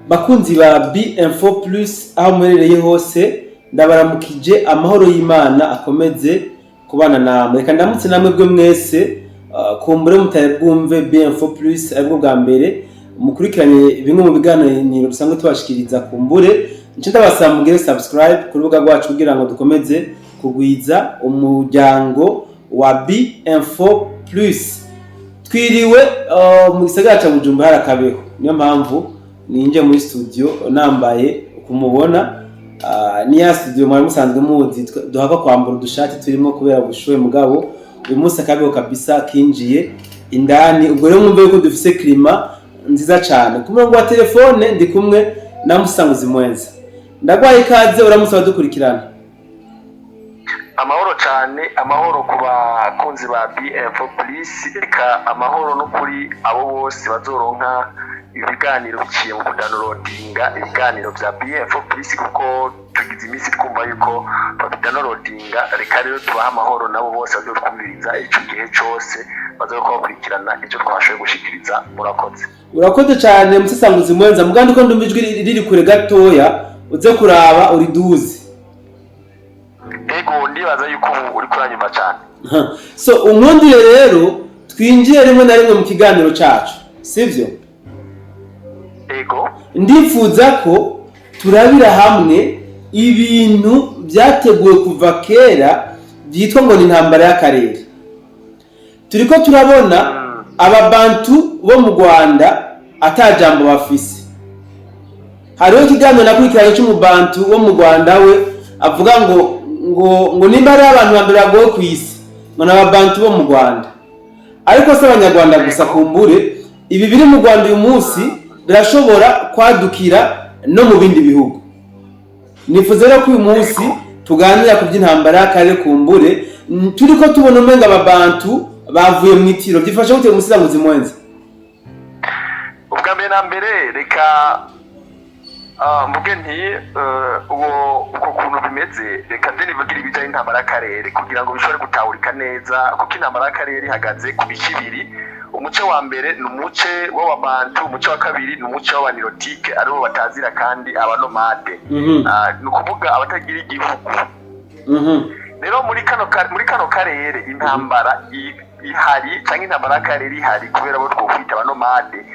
Bakunzi ba B-Info Plus, aho muherereye hose, ndabaramukije. Amahoro y'Imana akomeze kubana namwe. Reka ndamutse namwe bwe mwese, kumbure mutari bwumve B-Info Plus, aribwo bwa mbere mukurikiranye bimwe mu biganiro dusanzwe tubashikiriza. Kumbure nce ndabasaba mugire subscribe ku rubuga rwacu kugira ngo dukomeze kugwiza umuryango wa B-Info Plus. Twiriwe mu gisagara ca Bujumbura, harakabeho, niyo mpamvu ninje muri studio nambaye kumubona. Ni ya studio mwari musanzwe muzi, duhava kwambura udushati turimo kubera ubushuhe, mugabo uyu munsi akabeho kabisa kinjiye indani. Ubwo rero mwumve yuko dufise climat nziza cane. Ku murongo wa telefone ndi kumwe na Musanguzi Mwenza. Ndagwaye ikaze, uramutse abadukurikirana. Amahoro cyane, amahoro ku bakunzi ba BM4 Plus, eka amahoro no kuri abo bose bazoronka ibiganiro biciye mu kudownloadinga ibiganiro bya BM4 Plus, kuko tugize iminsi twumva yuko babidownloadinga. Reka rero tubahe amahoro nabo bose bazotwumviriza ico gihe cose bazoba bakurikirana icyo twashoboye gushikiriza. Murakoze. Urakoze cyane, Musesanguzi Mwenza. Mugandi ko ndumva ijwi riri kure gatoya, uze kuraba uriduze. Ego, ndibaza yuko ubu uri kuranyumva cyane. So unkundire rero twinjiye rimwe na rimwe mu kiganiro cacu, sivyo? Ego. Ndifuza ko turabira hamwe ibintu byateguwe kuva kera byitwa ngo ni intambara y'akarere. Turiko turabona ababantu bo mu Rwanda ata jambo bafise. Hariho ikiganiro nakurikiranye c'umubantu wo mu Rwanda, we avuga ngo nimba ari abantu ba mbere bagowe ku isi, ngo ni ababantu bo mu Rwanda. Ariko si abanyarwanda gusa, kumbure ibi biri mu Rwanda uyu munsi birashobora kwadukira no mu bindi bihugu. Nifuza rero ko uyu munsi tuganira ku by'intambara y'akarere. Kumbure turiko tubona umenga ababantu bavuye mu itiro. Byifashe gute, Musiranguzi Mwenza? Ubwa mbere na mbere, reka mvuge nti uwo uko kuntu bimeze, reka nze nivugire ibijyanye n'intambara y'akarere kugira ngo bishobore gutahurika neza, kuko intambara y'akarere ihagaze ku bice ibiri. Umuce wa mbere ni umuce w'ababantu, umuce wa kabiri ni umuce w'abanirotike, aribo batazira kandi abanomade. Ni ukuvuga abatagira igihugu. Rero muri kano karere intambara ihari cyangwa intambara y'akarere ihari kubera abo twokwita abanomade.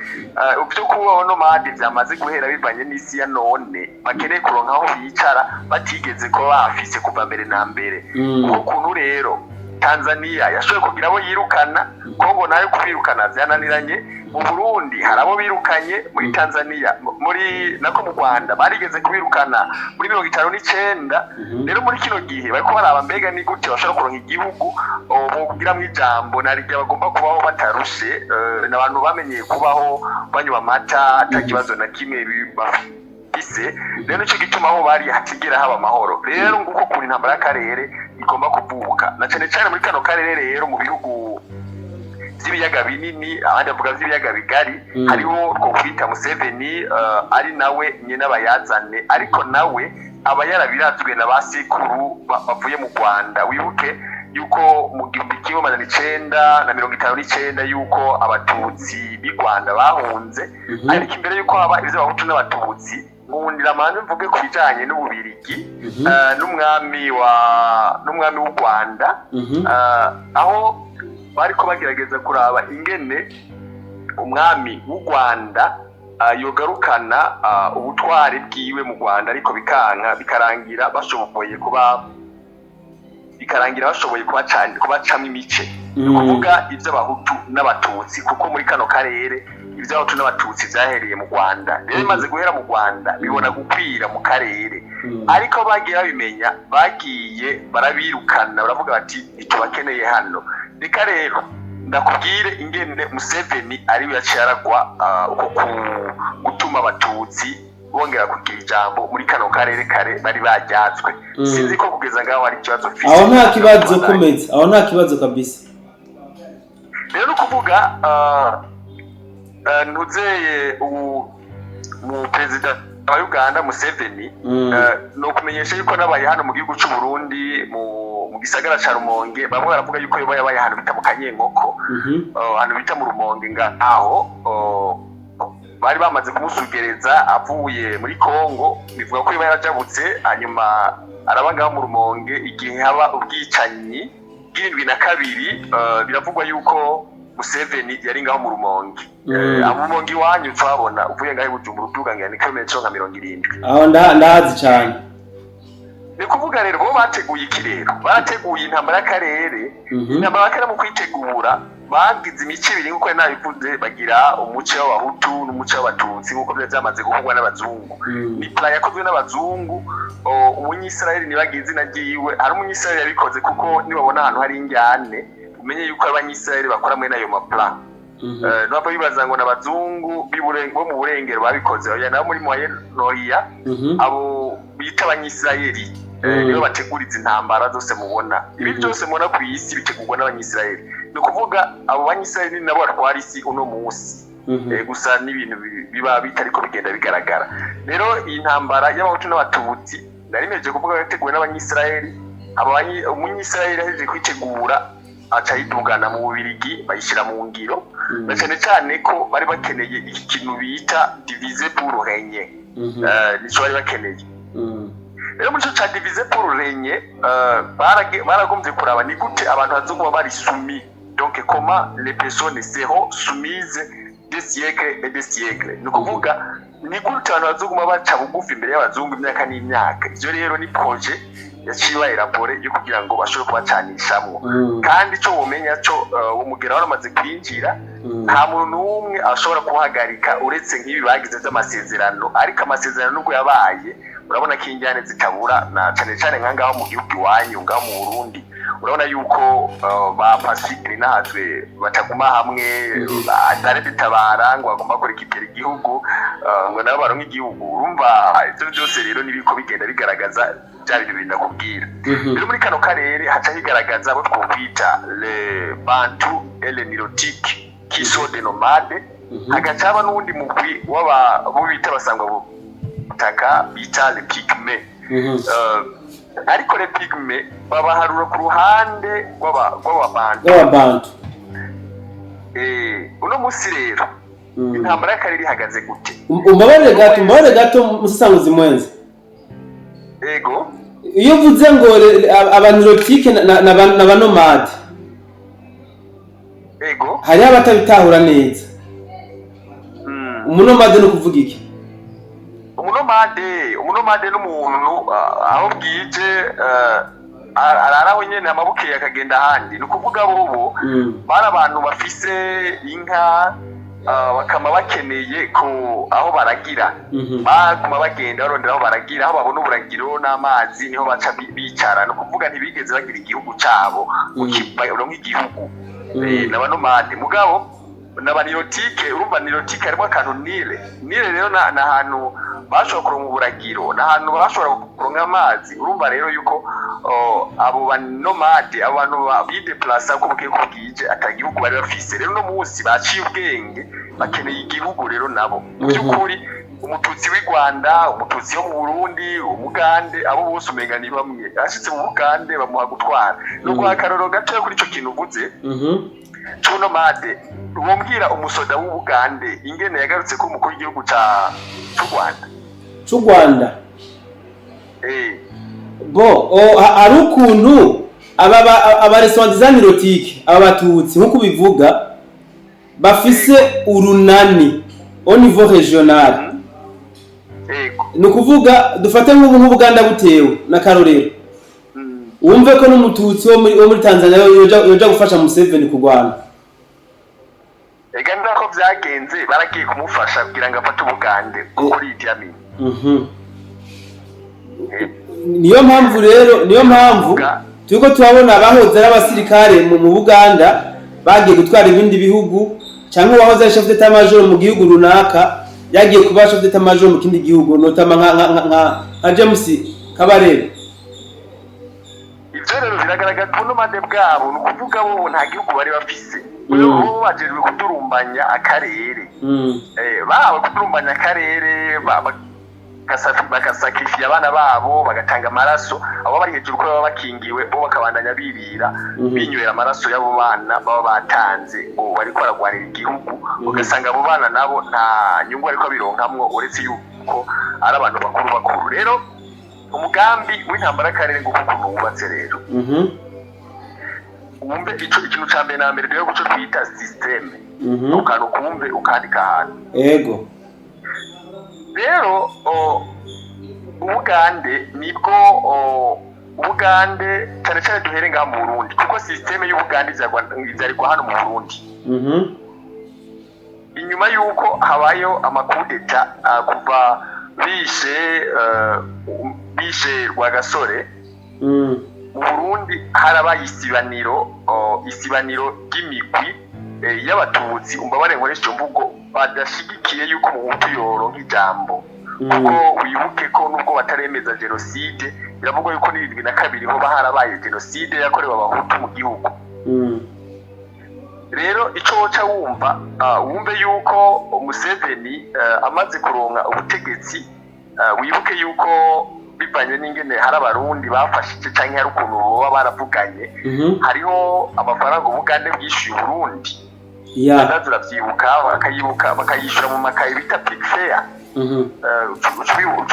Byo kuba abanomade byamaze guhera bivanye n'isi ya none, bakeneye kuronka aho bicara batigeze kuba bafise kuva mbere na mbere. Uko kuntu rero Tanzania yashoboye kugira abo yirukana, Kongo nayo kubirukana byananiranye. Mu Burundi hari abo birukanye muri Tanzania, muri nako mu Rwanda barigeze kubirukana muri 59. Rero muri kino gihe bariko baraba mbega ni gute bashobora kuronka igihugu bokugiramwo ijambo narirya bagomba kubaho batarushe. N'abantu bamenyeye kubaho banywa amata ata kibazo na kimwe bafise. Rero nico gituma aho bari hatigera haba amahoro. Rero nguko ukuntu intambara y'akarere igomba kuvuka, na cane cane muri kano karere. Rero mu bihugu vy'ibiyaga binini, abandi bavuga vy'ibiyaga bigari, hariho twokwita Museveni, ari nawe nyene abayazane, ariko nawe aba yarabirazwe na ba sekuru bavuye mu Rwanda. Wibuke yuko mu 1959 yuko abatutsi b'i Rwanda bahunze. Ariko imbere yuko haba ivyo abahutu n'abatutsi, nkundira manze mvuge ku bijanye n'Ububirigi, n'umwami w'u Rwanda, aho bariko bagerageza kuraba ingene umwami w'u Rwanda yogarukana ubutwari bwiwe mu Rwanda, ariko bikanka, bikarangira bashoboye kubacamwo imice, ni ukuvuga iby'abahutu n'abatutsi, kuko muri kano karere iby'abahutu n'abatutsi byahereye mu Rwanda. Rero bimaze guhera mu Rwanda, bibona gukwira mu karere. Ariko bagiye babimenya, bagiye barabirukana, baravuga bati: "Ntitubakeneye hano." Reka rero ndakubwire ingene Museveni ariwe yaciye aragwa uko gutuma abatutsi bongera kugira ijambo muri kano karere kare bari baryatswe. Sinzi ko kugeza ngaho hari ikibazo mfise. Aho nta kibazo, komeza, aho nta kibazo kabisa. Rero ni ukuvuga ntuzeye ubu mu perezida wa Uganda Museveni, ni ukumenyesha yuko nabaye hano mu gihugu c'u Burundi, mu gisagara ca Rumonge. Bamwe baravuga yuko yoba yabaye ahantu bita mu Kanyenkoko, ahantu bita mu Rumonge ngaho. Bari bamaze kumusugereza avuye muri Kongo. Bivuga ko yaba yarajabutse, hanyuma araba ngaho mu Rumonge igihe haba ubwicanyi bw'72. Biravugwa yuko Museveni yari ngaho mu Rumonge. Abo Rumonge iwanyu twabona uvuye ngaho i Bujumbura uduga, ngira ni kilometero nka 70. Aho ndahazi cane. Ni kuvuga rero bo bateguye iki? Rero barateguye intambara y'akarere. Intambara y'akarere, mu kwitegura bagize imice ibiri nk'uko nari nabivuze, bagira umuce w'Abahutu n'umuce w'Abatutsi, nk'uko byari byamaze gukorwa n'abazungu. Ni plan yakozwe n'abazungu. Umunyisirayeli, ntibagize izina ryiwe, hari Umunyisirayeli yabikoze, kuko nibabona ahantu hari injyane umenye yuko Abanyisirayeli bakora muri ayo ma plan. Nubwo bibaza ngo n'abazungu bo mu burengero babikoze, oya, nabo muri Moyen-Orient, abo bita Abanyisirayeli, nibo bategura izi ntambara zose mubona. Ibi byose mubona ku isi bitegurwa n'Abanyisirayeli. Ni ukuvuga abo Banyisirayeli ni nabo batwara isi uno munsi. Gusa n'ibintu biba bitariko bigenda bigaragara. Rero iyi ntambara y'Abahutu n'Abatutsi, nari meje kuvuga ko yateguwe n'Abanyisirayeli. Umunyisirayeli ahejeje kwitegura aca ayidugana mu Bubirigi, bayishyira mu ngiro, na cyane cyane ko bari bakeneye iki kintu bita diviser pour régner. Nico bari bakeneye. Rero muri ico ca diviser pour régner, baragombye kuraba ni gute abantu bazoguma bari soumis, donc comment les personnes seront soumises des siècles et des siècles. Ni ukuvuga ni gute abantu bazoguma baca bugufi imbere y'abazungu imyaka n'imyaka. Ivyo rero ni projet yaciye ba élaborer yo kugira ngo bashobore kubacanishamwo. Kandi ico womenya co, uwo mugera waramaze kwinjira, nta muntu n'umwe ashobora kuhagarika, uretse nk'ibi bagize by'amasezerano. Ariko amasezerano nubwo yabaye, urabona ko injyane zitabura, na cane cane nka ngaho mu gihugu iwanyu, ngaho mu Burundi. Urabona yuko ba Pacifique Nahazwe bataguma hamwe, atari bitabara ngo bagomba kurekipera igihugu, ngo nabo baronke igihugu. Urumva ivyo byose rero nibiko bigenda bigaragaza bya bintu bibiri nakubwira. Rero muri kano karere haca higaragaza abo twokwita le Bantu et les Nilotiques, qui sont des nomades. Hagaca haba n'uwundi mugwi w'aba bo bita basangwa butaka, bita le Pygmées. Ariko le Pygmées babaharura ku ruhande rw'Ababantu. Rw'Ababantu. Uno munsi rero intambara y'akarere ihagaze gute? Umbabarire gato, umbabarire gato, musasanguzi mwenzi. Ego. Iyo uvuze ngo Abanilotike n'aba nomades, hariho abatabitahura neza. Umunomade ni ukuvuga iki? Umunomade n'umuntu, aho bwije, araraho nyene, amabukeye akagenda ahandi. Ni ukuvuga bobo bari abantu bafise inka, bakama bakeneye ko aho baragira. Baguma bagenda barondera aho baragira, aho babona uburagiro n'amazi niho baca bicara. Ni ukuvuga ntibigeze bagira igihugu cabo ngo baronke igihugu. N'abanomade. Mugabo n'Abanilotike, urumva Nilotike harimo akantu Nile. Nile rero na ahantu bashobora kuronka uburagiro, ni ahantu bashobora kuronka amazi. Urumva rero yuko, oh, abo banomade, abo bantu bideplasa uko bukeye ko bwije, ata gihugu bari bafise. Rero uno munsi baciye ubwenge, bakeneye igihugu. Rero nabo mu by'ukuri, Umututsi w'i Rwanda, Umututsi wo mu Burundi, Umugande, abo bose umenga ni bamwe. Ashitse mu Bugande bamuha gutwara. Ni uguha akarorero gatoya kuri ico kintu uvuze c'ubunomade. Wombwira umusoda w'Ubugande ingene yagarutse ko umukuru w'igihugu c'u Rwanda? C'u Rwanda? Eh. Bo hari ukuntu aba ressortissants nilotiques, aba Batutsi nk'uko ubivuga, bafise urunani au niveau régional. Ni ukuvuga dufate nk'ubu nk'Ubuganda butewe n'akarorero, wumve ko n'Umututsi wo muri Tanzania yoja gufasha Museveni kurwana. Ega nako vyagenze, baragiye kumufasha kugira ngo afate Ubugande kuri Idi Amin. Niyo mpamvu rero, niyo mpamvu turiko turabona abahoze ari abasirikare mu Buganda bagiye gutwara ibindi bihugu, cyangwa uwahoze ari chef d'état major mu gihugu runaka yagiye kuba chef d'état major mu kindi gihugu, notamment nka James Kabarebe. Ivyo rero biragaragaza ubunomade bwabo. Ni ukuvuga bo nta gihugu bari bafise. Bo bajejwe kudurumbanya akarere. Bahawe kudurumbanya akarere. Bagasacrifier abana babo, bagatanga amaraso. Abo bari hejuru ko baba bakingiwe, bo bakabandanya birira, binywera amaraso y'abo bana baba batanze ngo bariko baragwanira igihugu. Ugasanga abo bana nabo nta nyungu bariko bironkamwo, uretse yuko ari abantu bakuru bakuru. Rero umugambi w'intambara y'akarere nguko ukuntu wubatse rero, wumve ico ikintu ca mbere na mbere rero, guco twita système, ukantu kumve ukandika ahantu. Rero Ubugande nibwo Ubugande cyane cyane duhere ngaha mu Burundi, kuko système y'Ubugande ivyarigwa hano mu Burundi. Inyuma y'uko habayeho amakudeta, kuva bishe Rwagasore, mu Burundi harabaye isibaniro ry'imigwi y'Abatutsi, umbabare nkoresha iyo mvugo, badashigikiye yuko Umuhutu yoronka ijambo. Kuko wibuke ko nubwo bataremeza jenoside, biravugwa yuko n'72 hoba harabaye jenoside yakorewe Abahutu mu gihugu. Rero ico woca wumva, wumve yuko Museveni amaze kuronka ubutegetsi, wibuke yuko bivanye n'ingene hari Abarundi bafashije canke hari ukuntu boba baravuganye, hariho amafaranga Ubugande bwishyuye Uburundi. Ndazi uravyibuka, bakayibuka bakayishyura mu makaye bita Picfare. Uca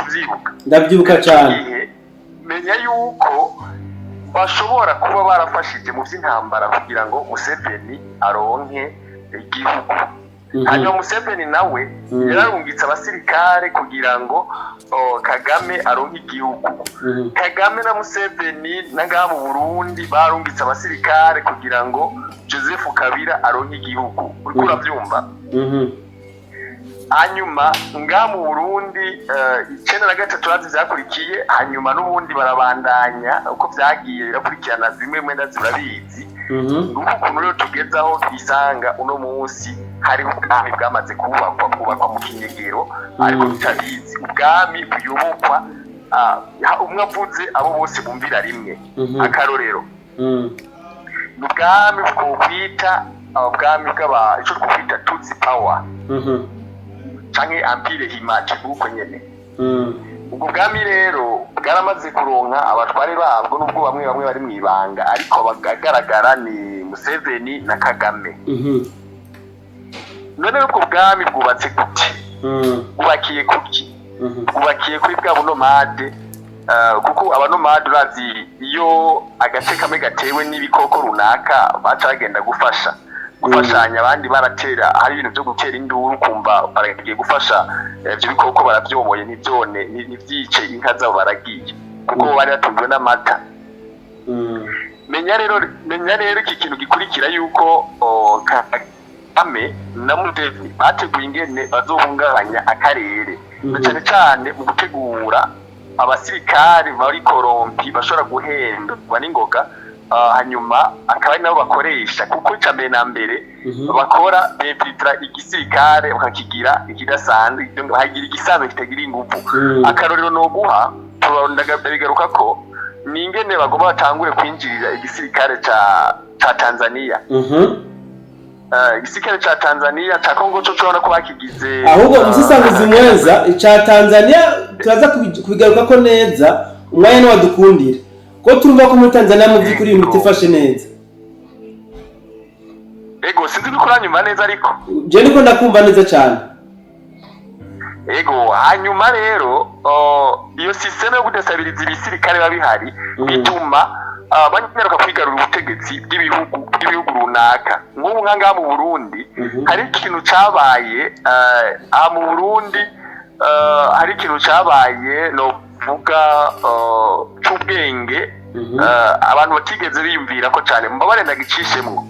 uvyibuka? Ndabyibuka cyane. Igihe menya yuko bashobora kuba barafashije mu vy'intambara kugira ngo Museveni aronke igihugu. Hanyuma Museveni nawe yararungitse abasirikare kugira ngo Kagame aronke igihugu. Kagame na Museveni na ngaha mu Burundi barungitse abasirikare kugira ngo Joseph Kabila aronke igihugu. Uriko uravyumva? Mhm. Hanyuma ngaha mu Burundi, 93 urazi vyakurikiye. Hanyuma n'ubundi barabandanya uko vyagiye birakurikirana, bimwe bimwe ndazi urabizi. Nguko ukuntu rero tugeze aho twisanga uno munsi hariho ubwami bwamaze kubakwa, bwubakwa mu kinyegero, ariko tutabizi, ubwami buyobokwa, umwe avuze abo bose bumvira rimwe. Akarorero, ni ubwami bwokwita ubwami bw'aba ico twokwita Tutsi power canke empire Hima, uko nyene. Ubwo bwami rero bwaramaze kuronka abatware babwo, nubwo bamwe bamwe bari mw'ibanga, ariko abagaragara ni Museveni na Kagame. None ubwo bwami bwubatse gute? Bwubakiye kuki? Bwubakiye kuri bwa bunomade, kuko abanomade urazi iyo agace kamwe gatewe n'ibikoko runaka baca bagenda gufasha, gufashanya, abandi baratera, hari ibintu byo gutera induru, kumva baragiye gufasha, ibyo bikoko baravyomoye, ntivyone, ntivyice inka zabo baragiye, kuko bari batunzwe n'amata. Menya rero iki kintu gikurikira yuko Kagame na Museveni bateguye ingene bazohungabanya akarere, na cyane cyane mu gutegura abasirikare bari corrompus bashobora guhendwa n'ingoga, hanyuma akaba ari nabo bakoresha, kuko icya mbere na mbere bakora b'infiltra igisirikare bakakigira ikidasanzwe, hagira igisanzwe kitagira ingufu. Akarorero noguha, ndabigaruka ko ni ingene bagomba batangure kwinjirira igisirikare ca Tanzania. Igisirikare ca Tanzania, ca Congo co cobona ko bakigize. Ahubwo umusisanguzi mwenza, ica Tanzania turaza kubigaruka ko neza umwanya niwadukundira, ko turumva ko muri Tanzania mu by'ukuri ibintu bitifashe neza. Ego, sinzi ko uranyumva neza ariko. Je niko ndakumva neza cyane. Ego, hanyuma rero iyo système yo kudestabiliza ibisirikare biba bihari, bituma banyaruka kwigarura ubutegetsi bw'ibihugu runaka, nk'ubu nka ngaha mu Burundi. Hari ikintu cabaye aha mu Burundi, hari ikintu cabaye novuga c'ubwenge, abantu batigeze biyumvira ko cane, mbabare ndagicishemwo.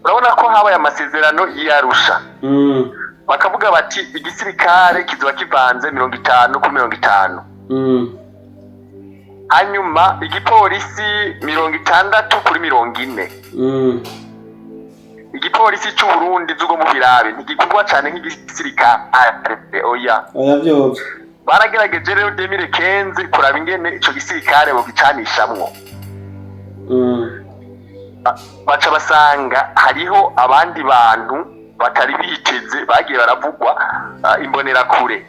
Urabona ko habaye amasezerano y'Arusha, bakavuga bati igisirikare kizoba kivanze 50 ku 50, hanyuma igipolisi 60 kuri 40. Igipolisi c'u Burundi z'ubwo mu birabe ntigikorwa cane nk'igisirikare, oya. Oya, vyovyo. Baragerageje rero 2015 kuraba ingene ico gisirikare bogicanishamwo, baca basanga hariho abandi bantu batari biteze bagiye baravugwa, imbonerakure.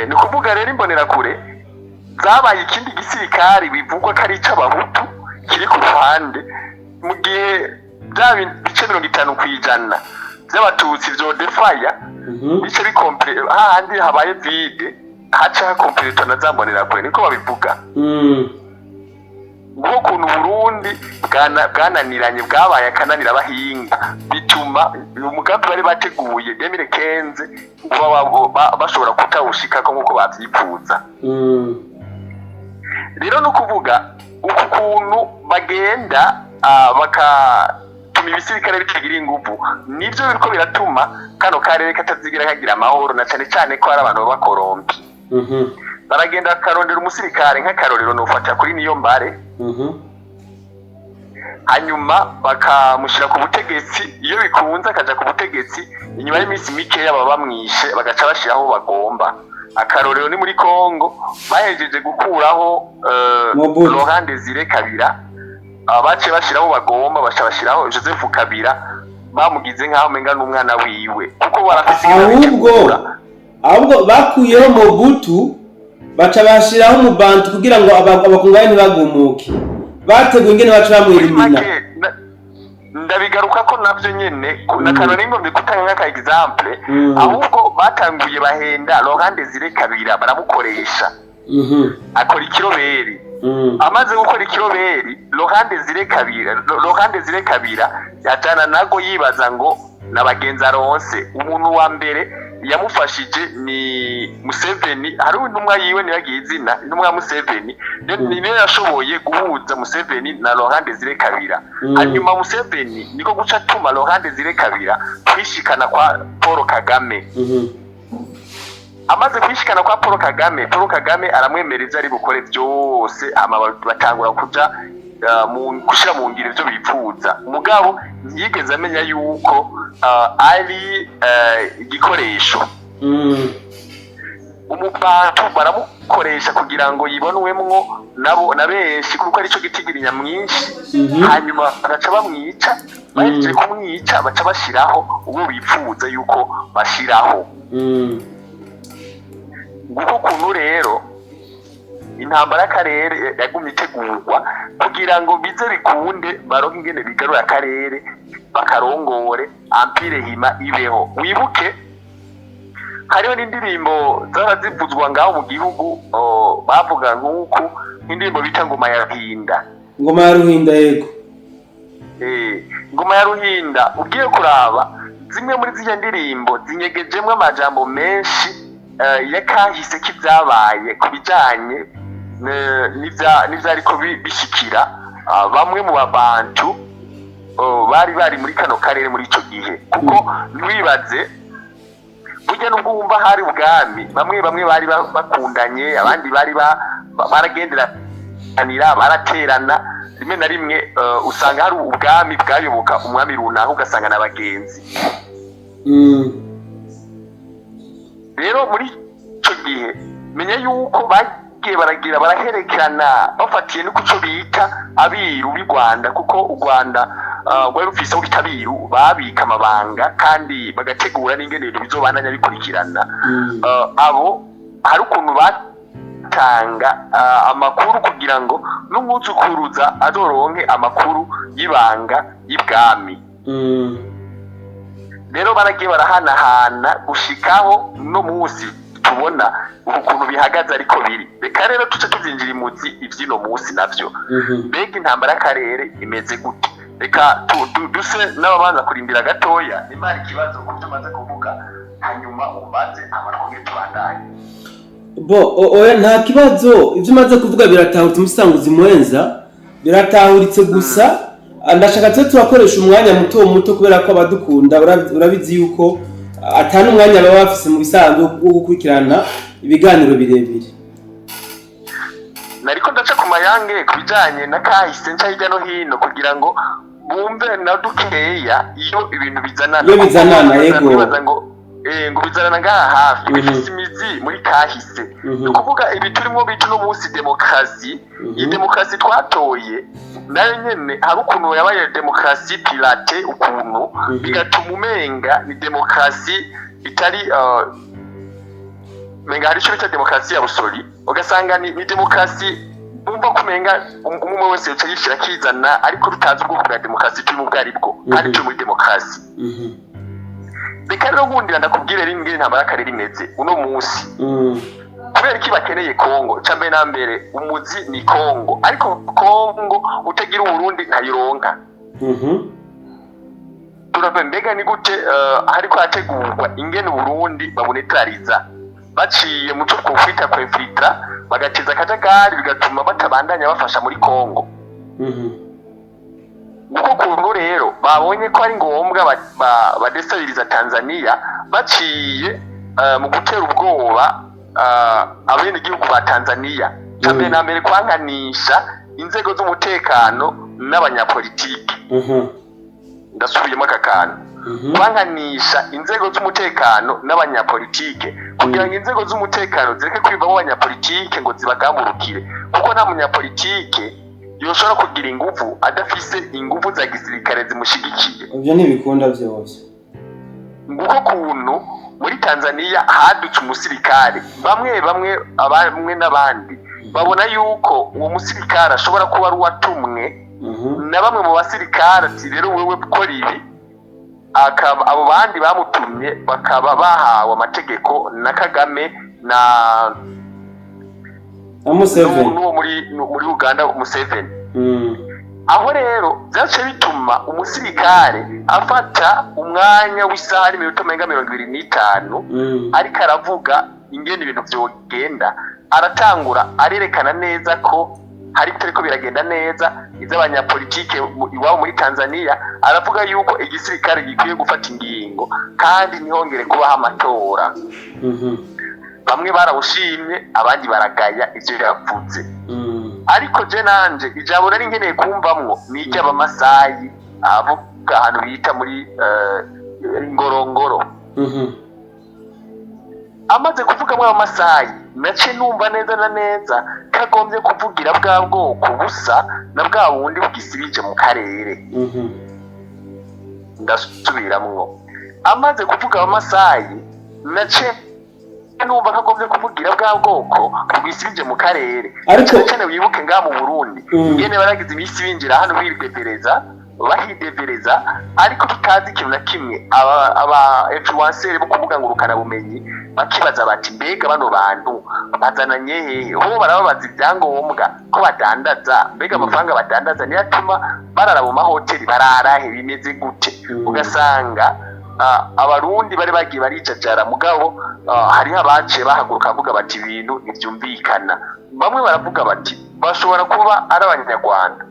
Ni ukuvuga rero Imbonerakure zabaye ikindi gisirikare bivugwa ko ari ic'Abahutu kiri ku ruhande, mu gihe bya bice 50% vy'Abatutsi vyodefaya, bice bikomple hahandi habaye vide, haca hakompletwa na za Mbonerakure, niko babivuga. Nguko ukuntu Burundi bwananiranye, bwabaye akananira abahinga, bituma uyu mugambi bari bateguye 2015 kuba bashobora kutawushikako nk'uko bavyipfuza. Rero ni ukuvuga uku kuntu bagenda bakatuma ibisirikare bitagira inguvu, nivyo biriko biratuma kano karere katazigira kagira amahoro, na cane cane ko hari abantu b'abakorompi. Baragenda bakarondera umusirikare, nk'akarorero nofata kuri Niyombare, hanyuma bakamushyira ku butegetsi. Iyo bikunze akaja ku butegetsi, inyuma y'iminsi mikeya baba bamwishe, bagaca bashyiraho bagomba. Akarorero ni muri Congo, bahejeje gukuraho Mobutu. Laurent Desire Kabila, baciye bashyiraho bagomba, baca bashyiraho Joseph Kabila, bamugize nk'aho umenga n'umwana wiwe, kuko barafise ingene Ahubwo babitegura. ahubwo bakuyeho Mobutu, baca bashiraho umubantu kugira ngo abakongomani ntibagumuke. Bateguye ingene baca bamwirimina. Make ndabigaruka ko navyo nyene na kanone ngombye gutanga nk'aka exemple. Ahubwo batanguye bahenda Laurent Desire Kabila, baramukoresha, akora ikiroberi. Amaze gukora ikiroberi, Laurent Desire Kabila yajana nago, yibaza ngo na bagenzi aronse. Umuntu wa mbere yamufashije ni Museveni. Hariho intumwa yiwe, ntiyagiye izina, intumwa ya Museveni niyo yashoboye guhuza Museveni na Laurent Desire Kabila. Hanyuma Museveni niko guca atuma Laurent Desire Kabila kwishikana kwa Paul Kagame. Amaze kwishikana kwa Paul Kagame, Paul Kagame aramwemereza ivyo ari bukore byose, hama batangura kuja gushira mu ngiro ivyo bifuza. Mugabo ntiyigeze amenya yuko ari igikoresho. Umubantu baramukoresha kugira ngo yibonwemwo nabo na benshi, kuko arico gitigiri nyamwinshi. Hanyuma bagaca bamwica. Bahejeje kumwica, baca bashiraho uwo bifuza yuko bashiraho. Nguko ukuntu rero intambara y'akarere yagumye itegurwa kugira ngo bize bikunde baronke ingene bigarura akarere, bakarongore, empire hima ibeho. Wibuke hariho n'indirimbo zara zivuzwa ngaho mu gihugu, bavuga nk'uku, nk'indirimbo bita Ngoma ya Ruhinda. Ngoma ya Ruhinda, yego. Ngoma ya Ruhinda, ugiye kuraba zimwe muri ziriya ndirimbo zinyegejemwo amajambo menshi y'akahise k'ivyabaye ku bijanye n'ivyariko bishikira bamwe mu babantu, bari bari muri kano karere muri ico gihe. Kuko ntiwibaze, burya nubwo wumva hari ubwami, bamwe bamwe bari bakundanye, abandi bari baragenderanira, baraterana. Rimwe na rimwe usanga hari ubwami bwayoboka umwami runaka, ugasanga na bagenzi. Rero muri ico gihe menya yuko bagiye baragira baraherekerana, bafatiye no kuco bita abiru b'i Rwanda, kuko u Rwanda rwari rufise aho bita abiru, babika amabanga kandi bagategura n'ingene ibintu bizobandanya bikurikirana. Abo hari ukuntu batanga amakuru kugira ngo n'umwuzukuruza azoronke amakuru y'ibanga y'ibwami. Rero baragiye barahanahana gushikaho no munsi tubona ukuntu bihagaze, ariko biri. Reka rero tuce tuzinjira imuzi ivy'ino munsi navyo. Mbega intambara y'akarere imeze gute? Reka duse n'ababanza kurindira gatoya, nimba hari ikibazo ku byo maze kuvuga, hanyuma umbaze, twongere tubandanye. Bo, oya, nta kibazo. Ibyo umaze kuvuga biratahuritse, umusanguzi mwenza, biratahuritse. Gusa ndashaka tube turakoresha umwanya muto muto, kubera ko abadukunda urabizi yuko atari umwanya baba bafise mu bisanzwe wo gukurikirana ibiganiro birebire. Nariko ndaca ku mayange ku bijanye na kahise, nca hirya no hino kugira ngo bumve na dukeya iyo ibintu bizanana. Iyo bizanana, Kuko yego. bibaza ngo bizanana ngaha hafi, bifise imizi muri kahise. Ni ukuvuga ibi turimo bita uno munsi demokarasi, iyi demokarasi twatoye nayo nyene hari ukuntu yabaye demokarasi pirate, ukuntu bigatuma umenga ni demokarasi. Itari menga hari ico bita demokarasi ya busori, ugasanga ni demokarasi bumva ko umenga umwe wese yoca yishira akizana, ariko tutazi ubwoko bwa demokarasi turimo ubwo aribwo, kandi turi muri demokarasi. Reka rero nkundira ndakubwire rero ingene intambara y'akarere imeze uno munsi. Kubera iki bakeneye Kongo? Ca mbere na mbere, umuzi ni Kongo, ariko Kongo utagira Uburundi ntayironka. Turava mbega ni gute hariko hategurwa ingene Uburundi babunetraliza baciye mu cyo twokwita kwinfiltra, bagateza akajagari, bigatuma batabandanya bafasha muri Kongo. Kuko kuntu rero babonye ko ari ngombwa badestabiliza Tanzania baciye mu gutera ubwoba abenegihugu ba Tanzania. Ca mbere na mbere, kwanganisha inzego z'umutekano n'abanyapolitiki. Ndasubiyemo aka kantu: kwanganisha inzego z'umutekano n'abanyapolitike, kugira ngo inzego z'umutekano zireke kwivamo abanyapolitike ngo zibagamburukire, kuko nta munyapolitike yoshobora kugira inguvu adafise inguvu za gisirikare zimushigikiye. Ivyo ntibikunda vyovyo. Nguko kuntu muri Tanzania hadutse umusirikare, bamwe bamwe, bamwe n'abandi babona yuko uwo musirikare ashobora kuba ari uwatumwe na bamwe mu basirikare, ati: "Rero wewe kora ibi." Akaba abo bandi bamutumye bakaba bahawe amategeko na Kagame na Na Museveni. N'uwo muri Uganda, Museveni. Aho rero byaciye bituma umusirikare afata umwanya w'isaha n'iminota umenga 25, ariko aravuga ingene ibintu vyogenda. Aratangura arerekana neza ko hari bitariko biragenda neza ivy'abanyapolitike iwabo muri Tanzania. Aravuga yuko igisirikare gikwiye gufata ingingo kandi ntihongere kubaho amatora. Bamwe barawushimye, abandi baragaya ivyo yavuze. Ariko je nanje ijambo nari nkeneye kumvamwo ni iry'Abamasayi, avuga ahantu bita muri Ngorongoro. Amaze kuvugamwo Abamasayi, nace numva neza na neza kagombye kuvugira bwa bwoko busa na bwa bundi bwisibije mu karere. Ndasubiramwo: amaze kuvuga Abamasayi, nace numva kagombye kuvugira bwa bwoko bwisibije mu karere. Ariko cyane cyane wibuke ngaha mu Burundi ingene baragize iminsi binjira hano bidevereza, bahidevereza, ariko tutazi ikintu na kimwe. Aba influenceur bo kuvuga ngo bumenyi bakibaza bati: "Mbega bano bantu bazananye hehe? Ho barababaza ibyangombwa ko badandaza? Mbega amafaranga badandaza niyo atuma barara mu mahoteli? Barara he? Bimeze gute?" Ugasanga Abarundi bari bagiye barijajara, mugabo hariho abaciye bahaguruka bavuga bati: "Ibintu ntibyumvikana." Bamwe baravuga bati: "Bashobora kuba ari Abanyarwanda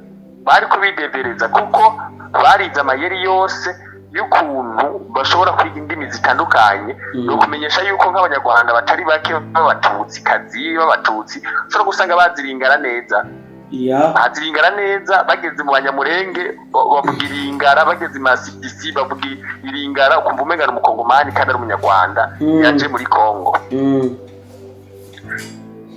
bari kubidevereza, kuko barize amayeri yose y'ukuntu bashobora kwiga indimi zitandukanye." Ni ukumenyesha yuko nk'Abanyarwanda batari bake b'Abatutsi kazi, b'Abatutsi, ushobora gusanga baziringara neza. Baziringara neza, bageze mu Banyamurenge bavuga iringara, bageze i Masisi bavuga iringara, ukumva umenga ni Umukongomani kandi ari Umunyarwanda yaje muri Kongo.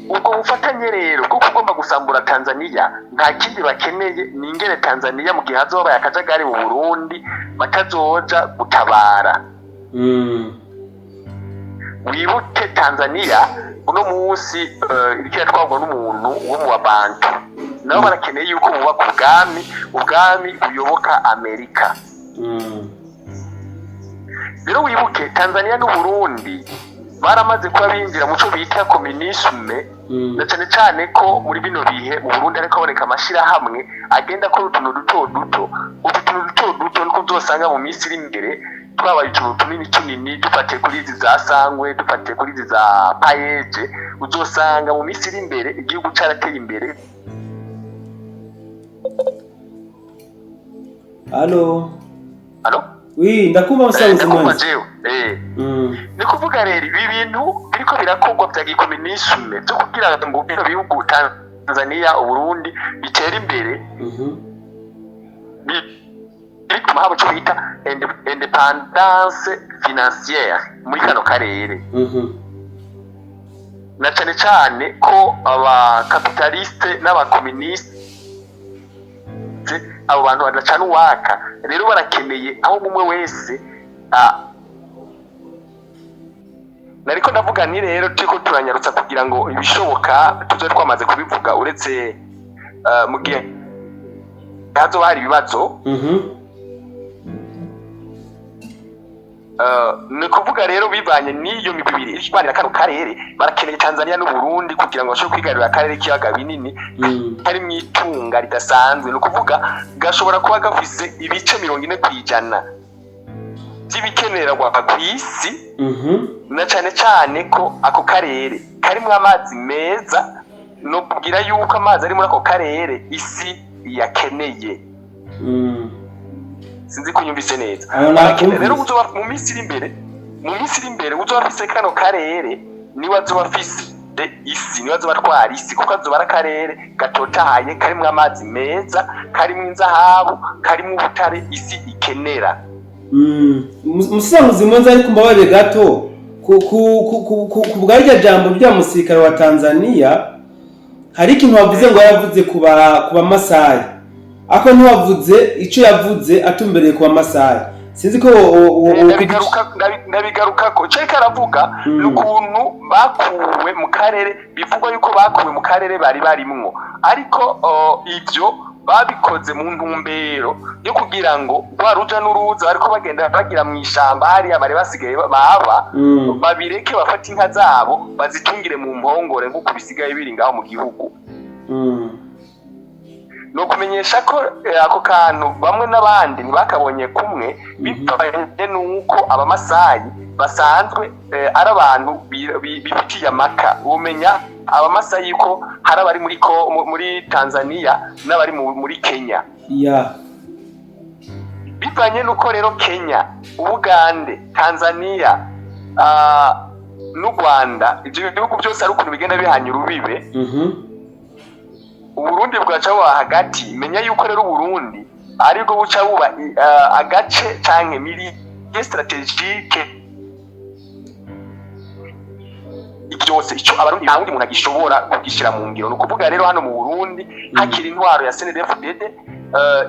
Ubwo bufatanye rero bwo kugomba gusambura Tanzania, nta kindi bakeneye, ni ingene Tanzania mu gihe hazobaye akajagari mu Burundi batazoja gutabara. Wibuke Tanzania uno munsi iriko iratwarwa n'umuntu wo mu Babantu, nabo barakeneye yuko bubaka ubwami, ubwami buyoboka Amerika. Rero wibuke Tanzania n'Uburundi baramaze kuba binjira mu cyo bita communisme, na cyane cyane ko muri bino bihe mu Burundi ariko haboneka amashyirahamwe agenda akora utuntu duto duto. Utu tuntu duto duto niko uzosanga mu minsi iri imbere twabaye utuntu tunini tunini. Dufatiye kuri izi za Sangwe, dufatiye kuri izi za PAEEJ, uzosanga mu minsi iri imbere igihugu cyarateye imbere. Allo? Allo? Oui, ndakumva musabuzi. Ndakumva. Mwanzi. Jewe ni kuvuga rero ibi bintu biriko birakorwa bya gikominisme byo kugira ngo bino bihugu Tanzania, Uburundi bitere imbere, bituma haba ico bita indépendance financière muri kano karere, na cane cane ko abakapitaliste n'abakoministe, abo bantu badacana uwaka. Rero barakeneye aho umwe wese Nariko ndavuga nti rero turiko turanyarutsa kugira ngo ibishoboka tuze twamaze kubivuga, uretse mu gihe hazoba hari ibibazo. Ni kuvuga rero bivanye n'iyo migwi ibiri irwanira kano karere, barakeneye Tanzania n'Uburundi kugira ngo bashobore kwigarurira akarere k'ibiyaga binini karimwo itunga ridasanzwe. Ni ukuvuga gashobora kuba gafise ibice 40% vy'ibikenerwa kw'isi, na cane cane ko ako karere karimwo amazi meza, no kugira yuko amazi ari muri ako karere isi yakeneye. Sinzi ko unyumvise neza. Aho Barakeneye rero nakumvise. uzoba mu minsi iri imbere uzoba afise kano karere niwe azoba afise isi, niwe azoba atwara isi, kuko azoba ari akarere gatotahaye, karimwo amazi meza, karimwo inzahabu, karimwo ubutare isi ikenera. Musanguzi mwenza, ariko mbabarire gato ku bwa rya jambo rya musirikare wa Tanzania, hari ikintu wavuze ngo yavuze ku Bamasayi, ariko ntiwavuze ico yavuze atumbereye ku Bamasayi. Sinzi ko Ndabigarukako. Ico ariko aravuga ni ukuntu bakuwe mu karere, bivugwa yuko bakuwe mu karere bari barimwo, ariko ivyo babikoze mu ntumbero yo kugira ngo rwa ruja n'uruza bariko bagenda bagira mw'ishamba hariya bari basigaye baba, babireke, bafate inka zabo bazitungire mu mpongore nk'uko bisigaye biri ngaho mu gihugu. Ni ukumenyesha ko ako kantu bamwe n'abandi ntibakabonye kumwe, bivanye n'uko Abamasayi basanzwe ari abantu bifitiye amaka. Womenya Abamasayi ko hari abari muri Tanzania n'abari muri Kenya. Bivanye n'uko rero Kenya, Ubugande, Tanzania n'u Rwanda, ibyo bihugu byose ari ukuntu bigenda bihanye urubibe, Uburundi bwaca buba hagati. Menya yuko rero Uburundi aribwo buca buba agace canke milieu stratégique byose. Ico Abarundi, nta wundi muntu agishobora kugishira mu ngiro. Ni ukuvuga rero hano mu Burundi hakiri intwaro ya CNDD-FDD,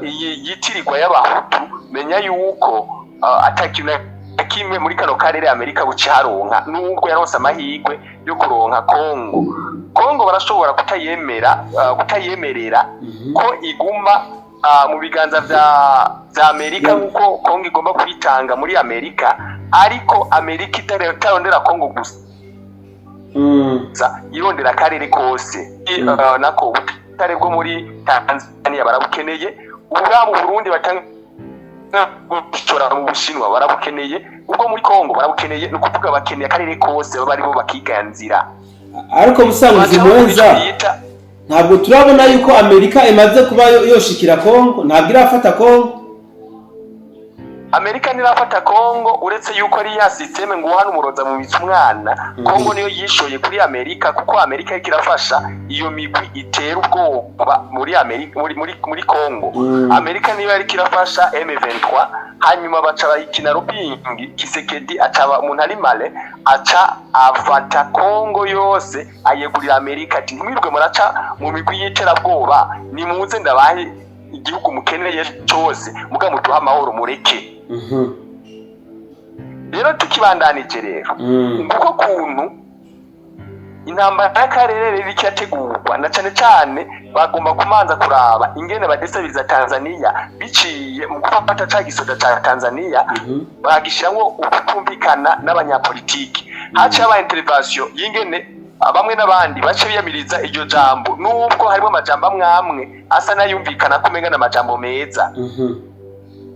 iyi yitirirwa y'Abahutu, menya yuko ata kintu na kimwe muri kano karere Amerika buca haronka. Nubwo yaronse amahirwe yo kuronka Kongo, Kongo barashobora kutayemera, kutayemerera ko iguma mu biganza vya Amerika, nkuko Kongo igomba kwitanga muri Amerika, ariko Amerika itarondera Kongo gusa, irondera akarere kose. Nako ubutare bwo muri Tanzania barabukeneye, ubwa mu Burundi batanga gushora mu Bushinwa barabukeneye, ubwo muri Kongo barabukeneye. Ni ukuvuga bakeneye akarere kose, baba aribo bakiganzira. Ariko musanguzi Baca bakora mwenza, ico bita ntabwo turabona yuko Amerika imaze kuba yoshikira Kongo, ntabwo irafata Kongo. Amerika ntirafata Kongo, uretse yuko ari ya système ngo hano umuroza mu mitsi umwana. Kongo niyo yishoye kuri Amerika, kuko Amerika iriko irafasha iyo migwi itera ubwoba muri Amerika, muri Kongo. Amerika niyo yariko irafasha M23, hanyuma baca bayikina rubingi. Kisekedi acaba umuntu ari male, aca afata Kongo yose ayegurira Amerika, ati: "Ntimwirirwe muraca mu migwi y'iterabwoba, nimuze ndabahe igihugu mukeneye cose, muga muduhe amahoro, mureke." Rero tukibandanije rero, nguko kuntu intambara y'akarere rero irategurwa, na cane cane bagomba kumanza kuraba ingene badesabiriza Tanzania biciye mu gufata ca gisoda ca Tanzania, bagishiramwo ukutumvikana n'abanyapolitiki. Haciye haba intervention y'ingene bamwe n'abandi bace biyamiriza iryo jambo, nubwo harimo amajambo amwe amwe asa n'ayumvikana ko umenga n'amajambo meza.